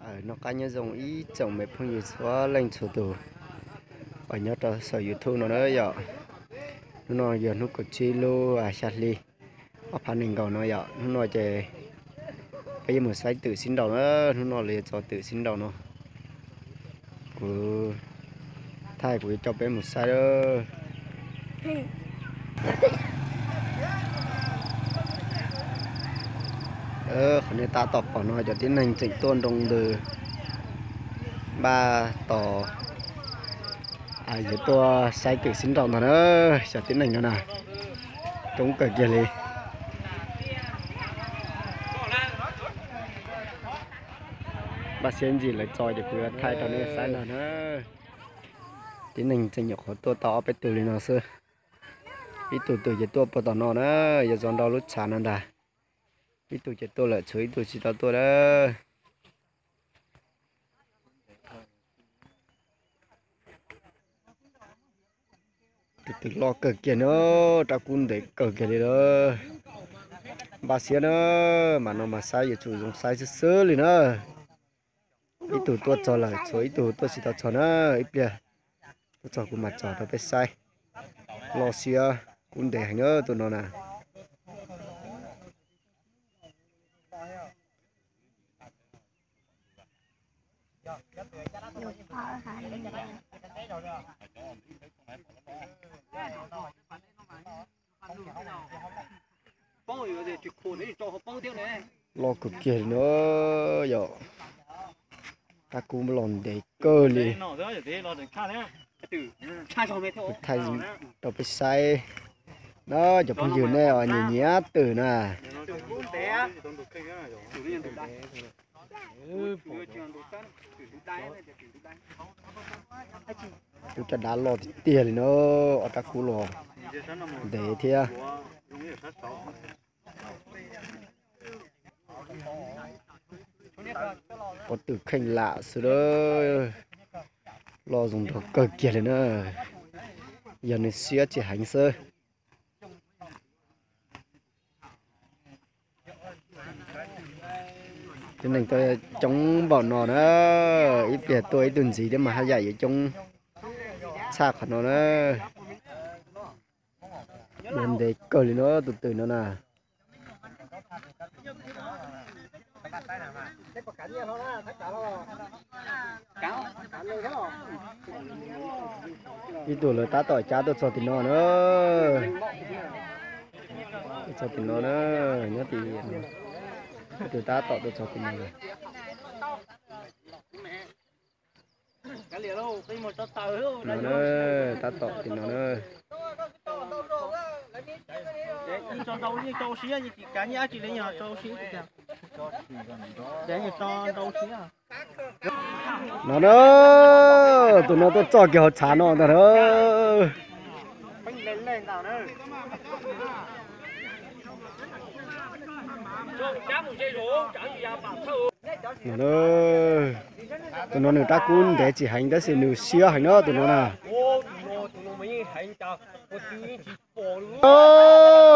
Noj qab nyob zoo ib tsoom me phooj ywg txhua leej txhua tus uas nyob rau saum YouTube no na yom. Hnub no yog hnub kaum tsib lub xya hli ob phav nees nkaum no yom. Hnub no ces peb yuav mus saib twm sib nraus na, hnub no lawv yuav tso twm sib nraus no. Kuv thaij kuv yuav coj peb mus saib. Qhov nej tab tom pom no cov tib neeg tseem tuaj nroo ntws npaj tos yuav tuaj saib twm sib nraus ntag na. Cov tib neeg no na, coob kawg kiag li. Npaj siab ntsis lawv tso ces kuv yuav thaij rau nej saib ntag na. Tib neeg tseem nyuam qhuav tuaj tau ob peb tug li no xwb. Ib tug twm ces tuaj puag tom no na, yuav zov nrau lub tshav no ntag. Ib tug ces tuaj lawm, tshuav ib tug tsis tau tuaj na. Tus twm loj kawg kiag na, rab kub ntev kawg kiag li lawm. Npaj siab na, mas no mas saib yuav tsum zoo saib xwb xwb li na. Ib tug tuaj txog lawm, tshuav ib tug tuaj tsis tau txog na. Ib pliag tuaj txog kuv mam tso rau peb saib. Loj siab kub ntev heev na tus no na. Loj kawg kiag li na yom. Rab kub los ntev kawg li. Thaij rau peb saib na, cov phooj ywg nej nyiam nyiam twm na. Kub caj dab loj tiag tiag li na, ob rab kub los ntev thiab. Pob tw kheej lam xwb, loj zoo nraug kawg kiag li na, yog nws siab tsis heev xwb. Tib neeg tuaj coob npaum no na, ib pliag tuaj ib tug ntxiv thiab mas haj yam yuav coob tshaj qhov no na. Dua ntev kawg li no tus twm no na. Ib tug lawv tab tom cab tuaj txog tim no na. Tuaj txog tim no na, nyob tim no. Ib tug tab tom tuaj txog tim no lawm. No na, tab tom tim no na. No na, tus no tuaj txoj kiag hauv tshav no ntag na. No na, tus no nws rab kub ntev tsis heev tab sis nws siab heev na tus no na.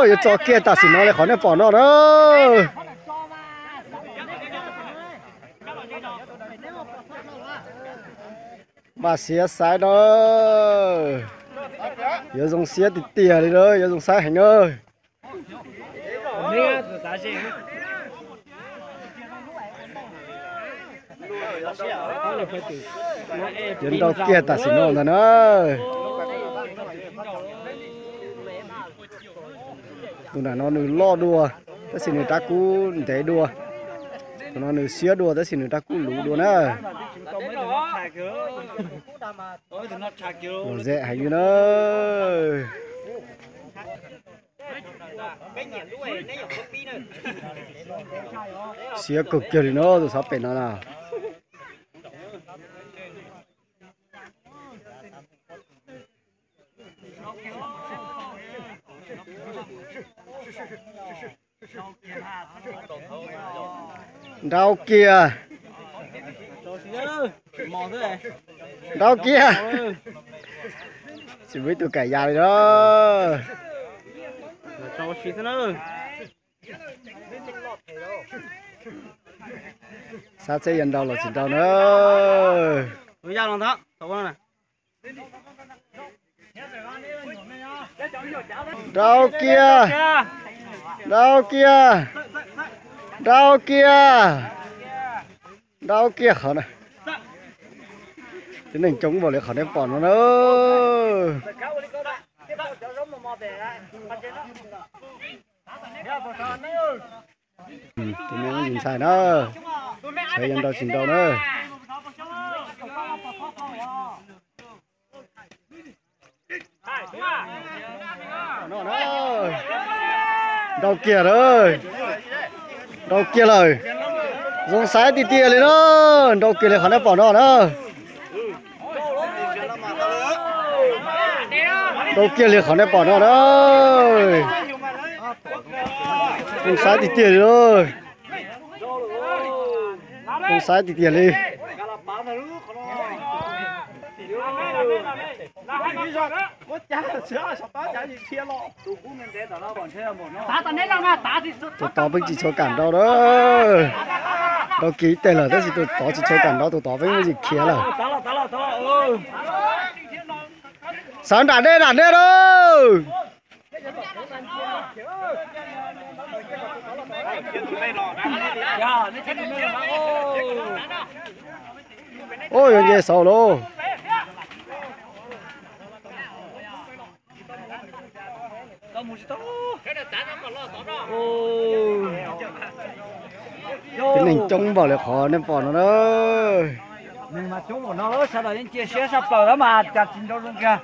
Yuav tso kiag tam sim no li qhov nej pom no na. Npaj siab saib na. Yuav zoo siab tiag tiag li na, yuav zoo saib heev na. Yuav nrau kiag tam sim no ntag na. Tus nram no nws loj dua, tab sis nws rab kub ntev dua. Tus no nws siab dua tab sis nws rab kub luv dua na. Lom zem heev li na. Siab kawg kiag li na tus xov pem no na. Nrau kiag. Nrau kiag. Tsis muaj ib tug kam ya li na. Xav seb yuav nrau los tsis nrau na. Nrau kiag, nrau kiag, nrau kiag, nrau kiag qhov na. Tib neeg coob npaum li qhov nej pom no na. Tus me muab yus ntxhais na, saib yuav nrau tsis nrau na. Nrau kiag lawm, nrau kiag lawm. Zoo xaiv tiag tiag li na, nrau kiag li qhov nej pom no na. Nrau kiag li qhov nej pom no na. Zoo xaiv tiag tiag li. Zoo xaiv tiag tiag li. Tus tod peb tsis tshua kam nrau na. Nrau kiag ib teg lawm tab sis tus tod tsis tshua kam nrau, tus tod peb muab yim khiav lawm. Sawv nram dej nram dej lauj. Ua yuav nce saud lauj. Tib neeg coob npaum li qhov nej pom no na.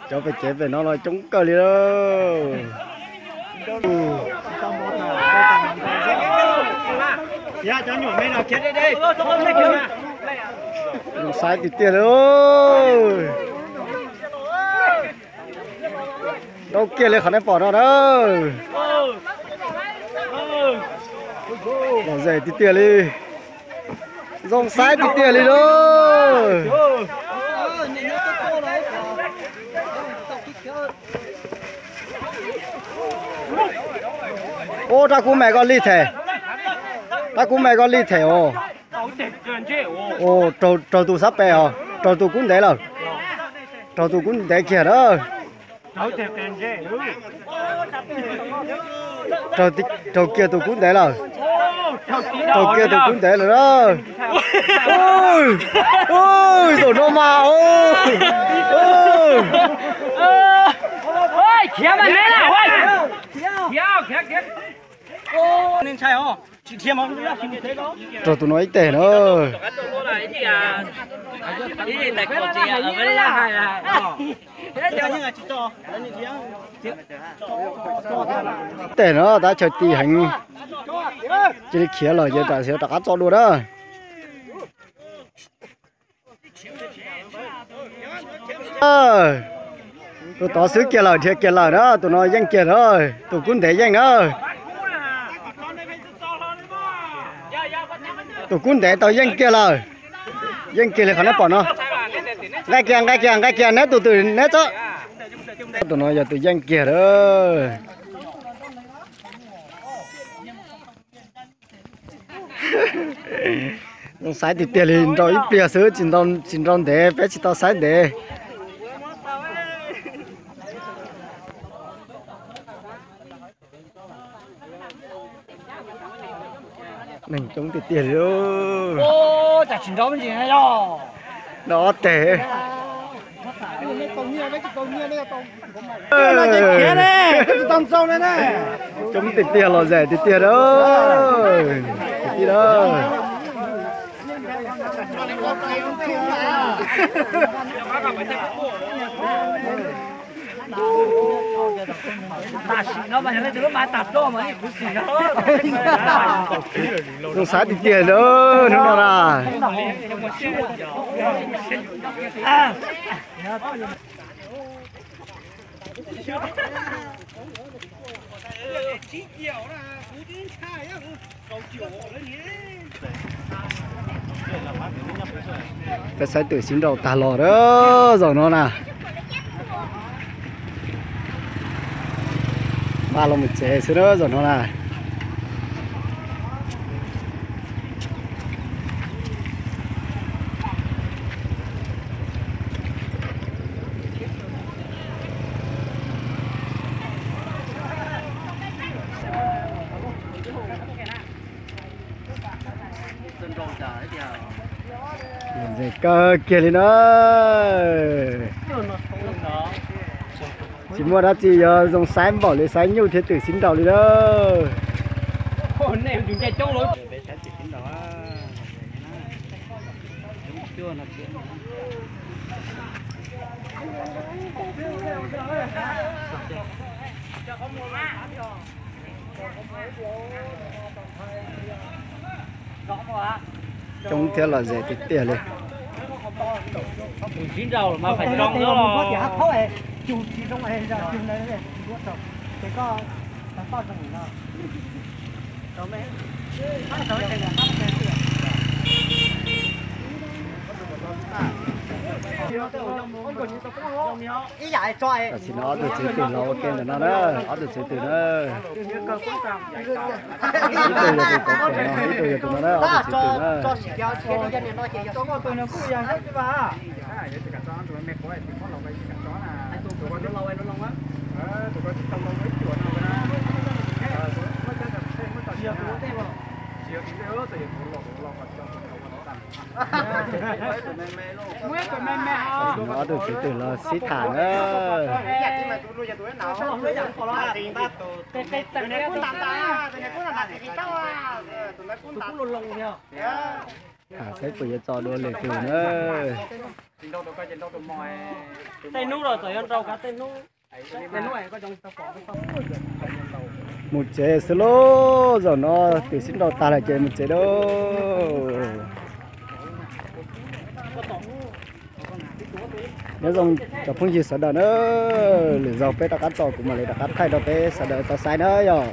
Cov pem cev pem no los coob kawg li lauj. Zoo xaiv tiag tiag li. Nrau kiag li qhov nej pom no na. Lom zem tiag tiag li. Zoo xaiv tiag tiag li lauj. Ub, rab kub me koj lig them, rab kub me koj lig them os. Raug tus sab pem os, raug tus kub ntev lawm, raug tus kub ntev kiag na. Raug kiag tus kub ntev lawm, raug kiag tus kub ntev lawm na. Zaum no mas, raug tus no ib teg na. Teg no tab chaw ti heev, cia li khiav lawm ces tam sim rov qab tso dua na. Tus tod xwb kiag lawm, dhia kiag lawm na, tus no yeej kiag na, tus kub ntev yeej na. Tus kub ntev tau yeej kiag lawm, yeej kiag li qhov neb pom no. Nqaij kiag, nqaij kiag, nqaij kiag, neb tus twg neb txob. Tus no yog tus yeej kiag lawm. Zoo xaiv tiag tiag li, nrau ib pliag xwb, tsis nrau ntev, peb tsis tau xaiv ntev. Neeg coob tiag tiag li. Nrau ob teg. Coob tiag tiag, lom zem tiag tiag da. Kwv tij da. Zoo xaiv tiag tiag da, hnub no na. Peb saib twm sib nrau tag los da, zaum no na. Npaj los mus tsev xwb da zaum no na. Kawg kiag li na. Tsis muaj dab tsi yog zoo saib npaum li saib nyuj thiab twm sib nraus li na. Coob thiab lom zem tiag tiag li. Tam sim no ob tug txwv twm los ua ke ntawm no na, ob tug txwv twm na. Ib tug yog tus tov pem no, ib tug yog tus no na, ob tug txwv twm na. Ob tug txwv twm los sib tham na. Tham saib puas yuav txo dua lwm tus na. Tej hnub los txawm yuav nrau kav tej hnub. Mus tsev xwb lauj, zaum no twm sib nraus tag lawm ces mus tsev lauj. Nyob zoo cov phooj ywg sawv daws na, lwm zaug peb rov qab txog kuv mam li rov qab thaij rau peb sawv daws tau saib na yog.